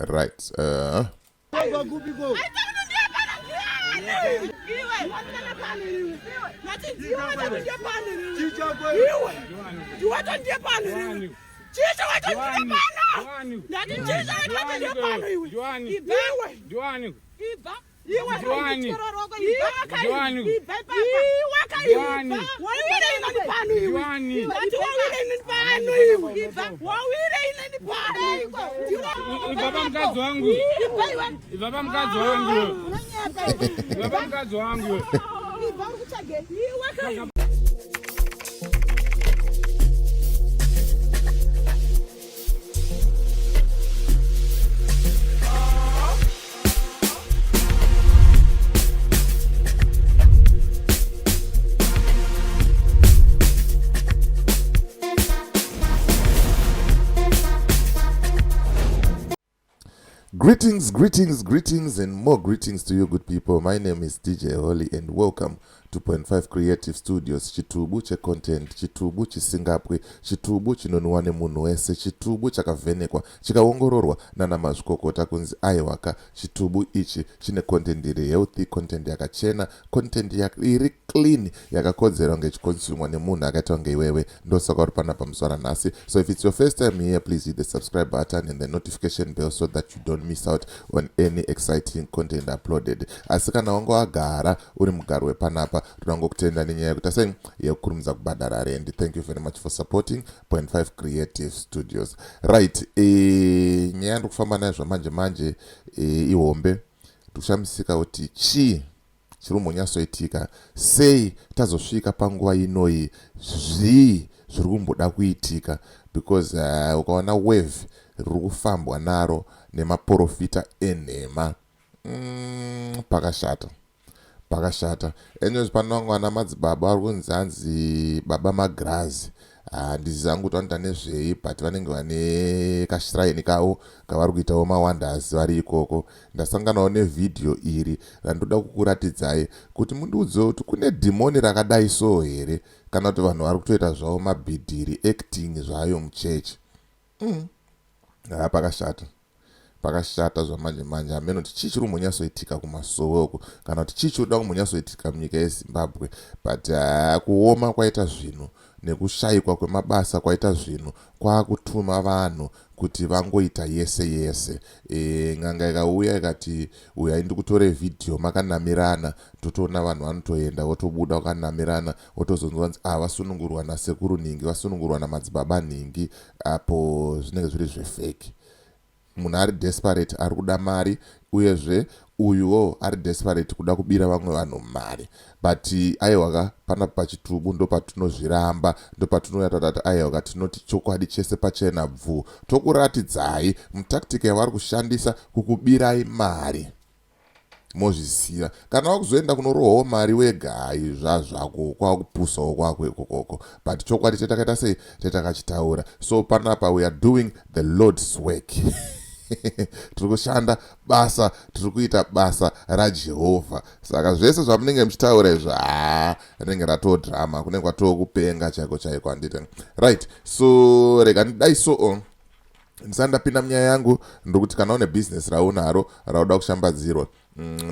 Right. Ibva pamukadzi wangu. Ibva pamukadzi wangu. Ibva pamukadzi wangu. Greetings, greetings, greetings, and more greetings to you, good people. My name is DJ Holly, and welcome to Point 5 Creative Studios. Chitubu checontent, chitubu chisingapwe, chitubu chinonwiwa nemunhu wese, chitubu chakavhenekwa, chikaongororwa nana mazvikokota kunzi aiwaka, chitubu ichi chine content iri healthy, content yakachena, content iri clean, yakakodzera kunge ichikonsumwa nemunhu akaita kunge iwewe. Ndosaka uri panapa muzuva ranhasi. So if it's your first time here, please hit the subscribe button and the notification bell so that you don't miss out on any exciting content uploaded. Asi kana wanga wagara uri mugari wepanapa, tinongokutenda nenyaya yekuti sei yekukurumidza kubhadhara rendi. Thank you very much for supporting Point 5 Creative Studios. Right, nyaya ndiri kufamba nayo zvamanje manje ihombe. Ndikushamisika kuti chii chiri kumbonyatsoitika, sei tazosvika panguva inoyi, zvii zviri kumboda kuitika, because ukaona wave riri kufambwa naro nemaprofita enhema, pakashata, pakashata. Anyways, pano vamwe vana madzibaba vari kunzi hanzi Baba Magirazi. Handizivi hangu kuti vanoita nezvei, but vanenge vane kashrine kavo kavari kuitawo mawonders vari ikoko. Ndasanganawo nevhidhiyo iri randoda kukuratidzai kuti mundiudzewo kuti kune dhimoni rakadai so here, kana kuti vanhu vari kutoita zvavo mabhidhiri, acting zvayo muchechi. Ha, pakashata, pakashata zvamanje manje. Hameno kuti chii chiri kumbonyatsoitika kumasowe uku, kana kuti chii chiri kuda kumbonyatsoitika munyika yeZimbabwe, but kuoma kwaita zvinhu nekushayikwa kwemabasa kwaita zvinhu kwakutuma vanhu kuti vangoita yese yese. N'anga ikauya ikati, "Uyai ndikutore vhidhiyo makanamirana," totoona vanhu vanotoenda, votobuda vakanamirana, votozonzwa nzi, "Ah, vasunungurwa nasekuru nhingi, vasunungurwa namadzibaba nhingi." Apo zvinenge zviri zvefake. Munhu ari desperate, ari kuda mari, uyezve uyuwo ari desperate kuda kubira vamwe vanhu mari. But aiwaka, panapa pachitubu ndopatinozviramba, ndopatinouya tatati aiwaka, tinoti chokwadi chese pachena bvu, tokuratidzai mutactic yavari kushandisa kukubirai mari. Mozviziva kana wakuzoenda kunorohwawo mari wega, hai, zvazvako, kwakupusawo kwako ikokoko. But chokwadi chetakaita sei, chetakachitaura. So panapa we are doing the Lord's work. Tiri kushanda basa, tiri kuita basa raJehovha. Saka zvese zvamunenge muchitaura izvo, haa, rinenge ratoo drama, kunenge kwatoo kupenga chaiko chaiko, handiti? Right, so rega ndidai. So ndisati ndapinda munyaya yangu, ndokuti kana une bhizinesi raunaro rauda kushambadzirwa,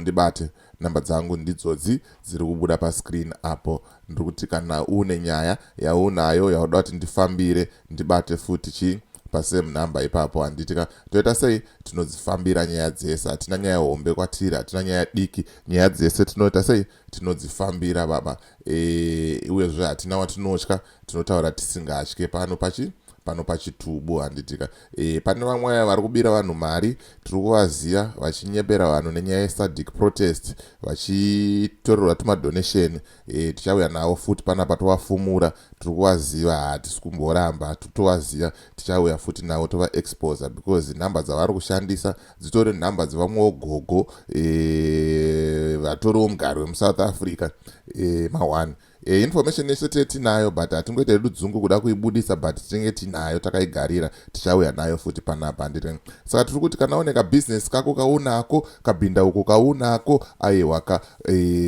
ndibate. Namba dzangu ndidzodzi dziri kubuda pascreen apo. Ndiri kuti kana une nyaya yaunayo yauda kuti ndifambire, ndibate futi chii, pasame number ipapo, handiti ka? Toita sei? Tinodzifambira nyaya dzese. Hatina nyaya hombe kwatiri, hatina nyaya diki, nyaya dzese tinoita sei? Tinodzifambira, baba. Uyezve hatina watinotya, tinotaura tisingatye pano pachi pano pachitubu, handitika? Pane vamwe vari kubira vanhu mari, tiri kuvaziva vachinyepera vanhu nenyaya yeSADC protest, vachitorerwa tumadonation. Tichauya navo futi panapa tovafumura. Tiri kuvaziva, hatisi kumboramba, totovaziva. Tichauya futi navo tovaexposa, because nhamba dzavari kushandisa dzitori nhamba dzevamwewo gogo vatoriwo mugari wemuSouth Africa, ma1. Information yese tee tinayo, but hatingoita hedu dzungu kuda kuibudisa, but tinenge tinayo takaigarira, tichauya nayo futi panapa, handiti? Saka tiri kuti kana une kabhizinesi kako kaunako, kabhindauko kaunako, aiwa ka,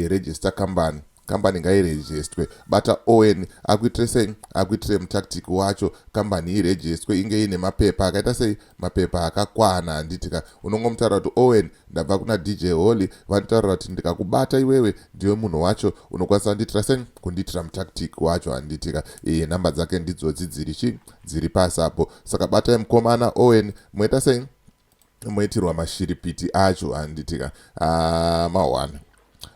register company. Kambani ngairejestwe. Bata Owen akuitire sei? Akuitire mutactic wacho. Kambani irejestwe inge iine mapepa akaita sei? Mapepa akakwana handitika. Unongomutaurira kuti Owen ndabva kuna DJ Holly vanditaurira kuti ndikakubata iwewe ndiwe munhu wacho unokwanisa kundiitira sei? Kundiitira mutactic wacho handitika. Iye nhamba dzake ndidzodzi dziri chi dziri pasi apo. Saka batai mukomana Owen moita sei? Moitirwa mashiripiti acho handitika. Ah, mahwani.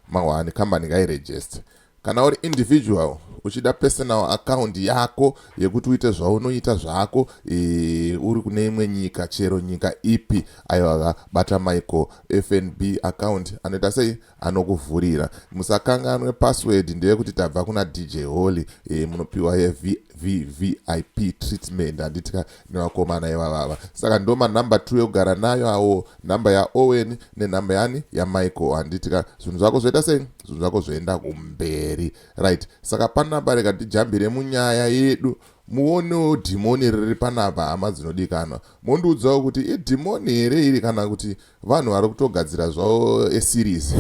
Mahwani kambani ngairegister. Kana uri individual uchida personal account yako yekuti uite zvaunoita zvako e, uri kune imwe nyika chero nyika ipi aiwa bata Michael FNB account anoita sei anokuvhurira musakanganwe password ndeyekuti tabva kuna DJ Holly e, munopiwa yeVVIP treatment handitika nevakomana ivavava saka ndo manumber 2 ekugara nayo awo nhamba yaOwen nenhamba yani yaMichael handitika zvinhu zvako zvoita sei zvinhu zvako zvoenda kumberi right saka panapa rega tijambire munyaya yedu muonewo dhimoni riri panapa hama dzinodikanwa mondiudzawo kuti idhimoni here iri kana kuti vanhu vari kutogadzira zvavo eseries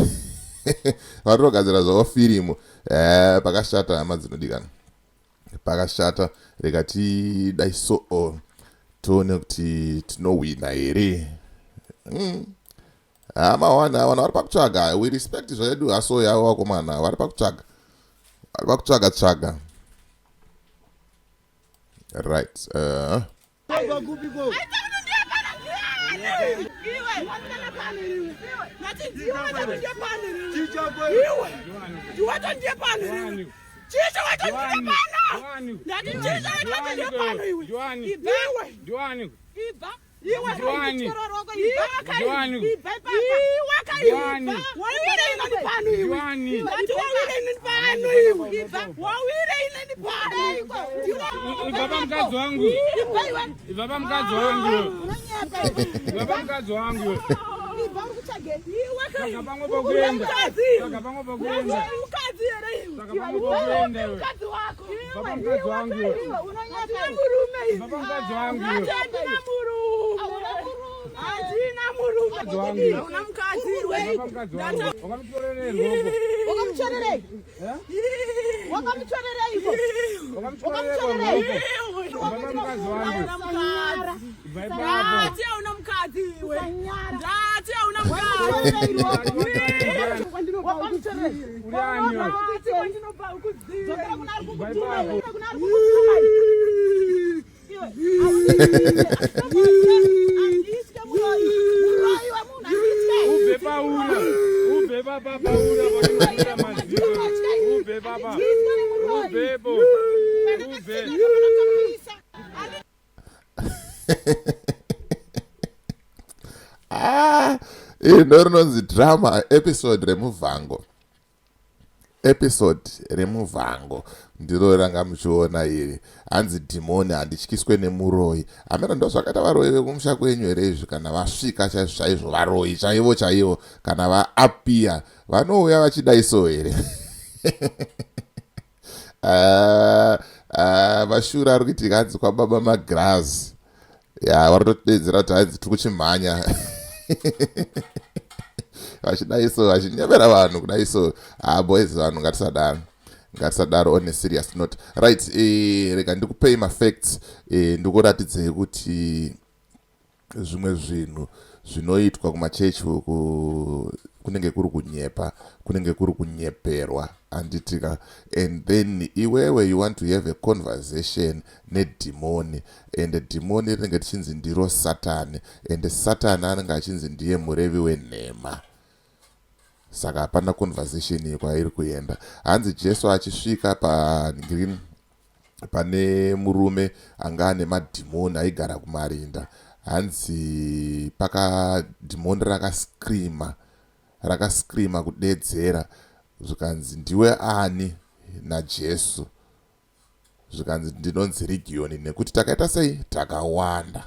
vari kutogadzira zvavo firimu eh, pakashata hama dzinodikanwa pakashata rega tidai so oh, tione kuti tinohwina here. Hama wana vanhu vari pakutsvaga we respect zvedu haso yavo vakomana vari pakutsvaga vari pakutsvaga tsvaga right Ibva pamukadzi wangu. Ibva pamukadzi wangu. Ibva pamukadzi wangu. Saka pamwe pokuenda. Saka pamwe pokuenda. Saka pamwe pokuenda. Ibva pamukadzi wangu. Ibva pamukadzi wangu. Ibva pamukadzi wangu. Wakamutorerei ruoko? Wakamutorerei? Wakamutorereiko? Wakamutorerei ruoko? Ibva pamukadzi wangu. Ibva ipapo. Ndati hauna mukadzi iwe. Ndati hauna mukadzi. Uri ani iwe? Ndati kwandinobva ukuzive. Ibva ipapo. Ubve paura. Ubve papa paura paunobvira mazino. Ubve papa. Ubvepo. Ubve. Ah, iri ndo rinonzi drama episode remuvhango episode remuvhango ndiro ranga muchiona iri hanzi dhimoni handityiswe nemuroyi hameno ndo zvakaita varoyi vekumusha kwenyu here izvi kana vasvika chaizvo chaizvo varoyi chaivo chaivo kana vaapia vanouya vachidaiso here Ah, ah, mashura ari kuitika hanzi kwababa magirazi ya vari kutodedzera kuti hanzi tiri kuchimhanya vachidai so vachinyevera vanhu kudai so ah boys vanhu ngatisadaro ngatisadaro on a serious note right eh, rega ndikupei mafacts eh, ndikuratidzei kuti zvimwe zvinhu zvinoitwa kumachechi uku kunenge kuri kunyepa kunenge kuri kunyeperwa handitika and then iwewe you want to have a conversation nedhimoni and dhimoni rinenge richinzi ndiro satani and satani anenge achinzi ndiye murevi wenhema saka hapana conversation iyi kwairi kuenda hanzi Jesu achisvika pagreen pane murume anga ane madhimoni aigara kumarinda hanzi pakadhimoni rakascreama rakascreama kudedzera zvikanzi ndiwe ani naJesu zvikanzi ndinonzi Rigiyoni nekuti takaita sei takawanda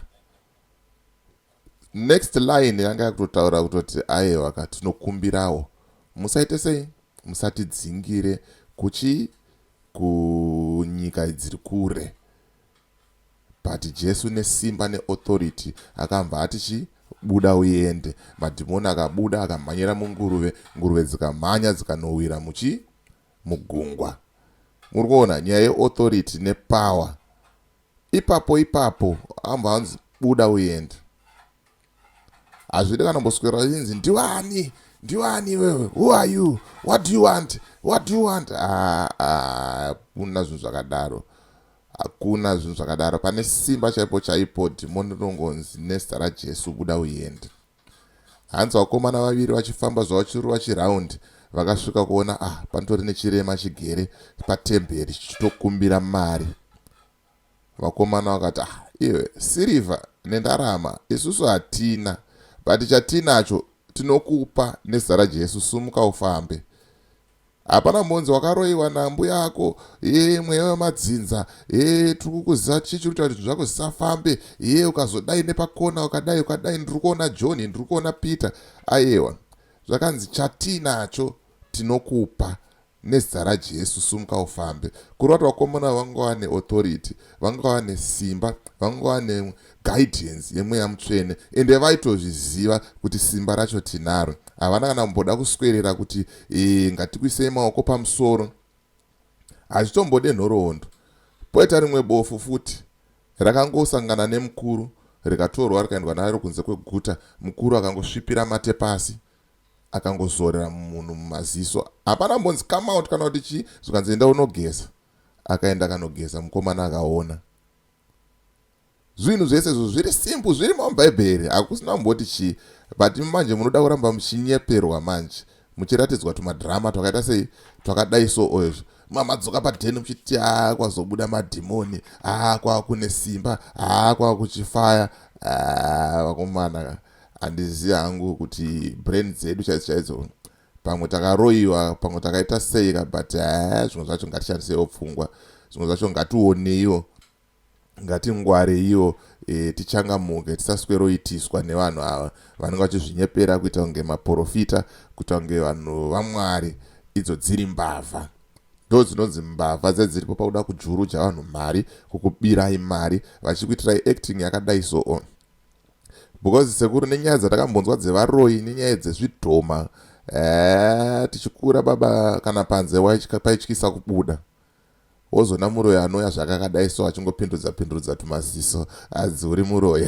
next line yanga yakutotaura kutoti aiwa ka tinokumbirawo musaite sei musatidzingire kuchi kunyika dziri kure but Jesu nesimba neauthority akabva ati chi buda uende madhimoni akabuda akamhanyira munguruve nguruve dzikamhanya dzikanowira muchi mugungwa. Muri kuona nyaya yeauthority nepower ipapo ipapo, ambva anzi buda uende. Hazvidi kana mboswera inzi ndiwani, ndiwani iwewe, who are you, what do you want, what do you want? Hakuna zvinhu zvakadaro, hakuna zvinhu zvakadaro. Pane simba chaipo chaipo, dhimoni rinongonzi nezita raJesu buda uende. Hanzi vakomana vaviri vachifamba zvavo chiruva chiraundi, vakasvika kuona, ah, panotori nechirema chigere patemberi chichitokumbira mari. Vakomana vakati, ah, iwe, sirivha nendarama isusu hatina, but chatinacho tinokupa, nezita raJesu sumuka ufambe. Hapana mbonzi wakaroyiwa nambuya ako, ye mweya wemadzinza, ye tiri kukuziva, chii chiri kuita kuti zvinhu zvako zvisafambe, ye ukazodai nepakona, ukadai, ukadai, ndiri kuona John, ndiri kuona Peter. Aiwa, zvakanzi chatinacho tinokupa, nezita raJesu sumuka ufambe. Kureva kuti vakomana vanga vane authority, vanga vane simba, vanga vane guidance yemweya mutsvene, ende vaitozviziva kuti simba racho tinaro. Havana kana kumboda kuswerera kuti ngatikuisei maoko pamusoro. Hazvitombode nhoroondo. Poita rimwe bofu futi rakangosangana nemukuru, rikatorwa rikaendwa naro kunze kweguta. Mukuru akangosvipira mate pasi, akangozorera munhu mumaziso. Hapana mbonzi come out kana kuti chii. Zvikanzi enda unogeza. Akaenda akanogeza, mukomana akaona. Zvinhu zvese izvo zviri simple, zviri mubhaibheri, hakusina kumboti chii. But manje munoda kuramba muchinyeperwa, manje muchiratidzwa tumadhirama twakaita sei, twakadai so oizvo. Mamadzoka padheni muchiti a kwazobuda madhimoni, a kwakune simba, a kwakuchifaya. Vakomana, handizivi hangu kuti brain dzedu chaidzo chaidzo pamwe takaroyiwa, pamwe takaita seika, but ha, zvimwe zvacho ngatishandiseiwo pfungwa, zvimwe zvacho ngationeiwo, ngatingwareiwo, tichangamuke, tisasweroitiswa nevanhu ava vanenge vachizvinyepera kuita kunge maprofita, kuita kunge vanhu vamwari, idzo dziri mbavha. Ndo dzinonzi mbavha dzedziripo pakuda kujuruja vanhu mari, kukubirai mari, vachikuitirai acting yakadai so on, because sekuru, nenyaya dzatakambonzwa dzevaroyi nenyaya dzezvidhoma, tichikura baba, kana panze paityisa kubuda. Wozona muroyi anouya zvakakadai so, achingopindudza pindudza tumaziso, adzi uri muroyi.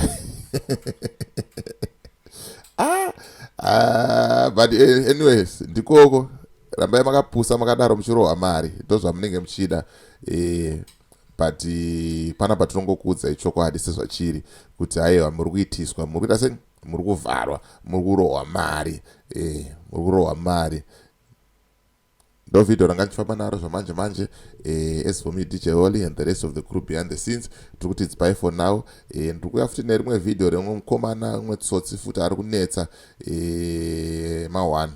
Ah, ah, but anyways, ndikoko rambai makapusa makadaro muchirohwa mari, ndo zvamunenge muchida. But panapa tinongokuudzai chokwadi sezvachiri kuti aiwa, muri kuitiswa, muri kuita sei, muri kuvharwa, muri kurohwa mari, muri kurohwa mari. Ndo vhidhiyo ranga ndichifamba naro zvamanje manje. As for me, DJ Holly, and the rest of the crew behind the scenes, tiri kuti it's bye for now. Ndiri kuuya futi nerimwe vhidhiyo remumwe mukomana, umwe tsotsi futi ari kunetsa, ma1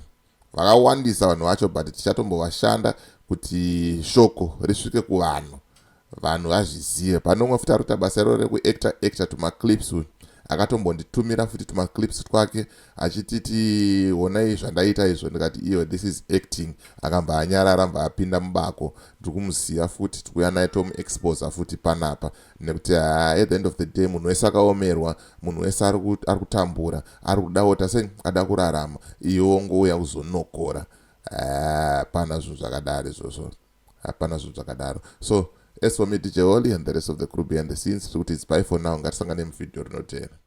vakawandisa vanhu vacho, but tichatombovashanda kuti shoko risvike kuvanhu, vanhu vazvizive. Pane umwe futi ari kuita basa iroro rekuacta acta tumaclips uyu, akatombonditumira futi tumaclips twake achititi honai zvandaita izvo. Ndikati iyo, this is acting. Akambva anyarara, mbva apinda mubako. Ndiri kumuziva futi, tikuuya naye tomuexposa futi panapa, nekuti at the end of the day munhu wese akaomerwa, munhu wese ari kutambura, ari kudawo tasei, ada kurarama. Iwe wongouya kuzonokora, hapana zvinhu zvakadaro izvozvo, hapana zvinhu zvakadaro. So as for me, DJ Holly, and the rest of the crew behind the scenes, tiri kuti it's bye for now. Ngatisangane muvhidhiyo rinoteera.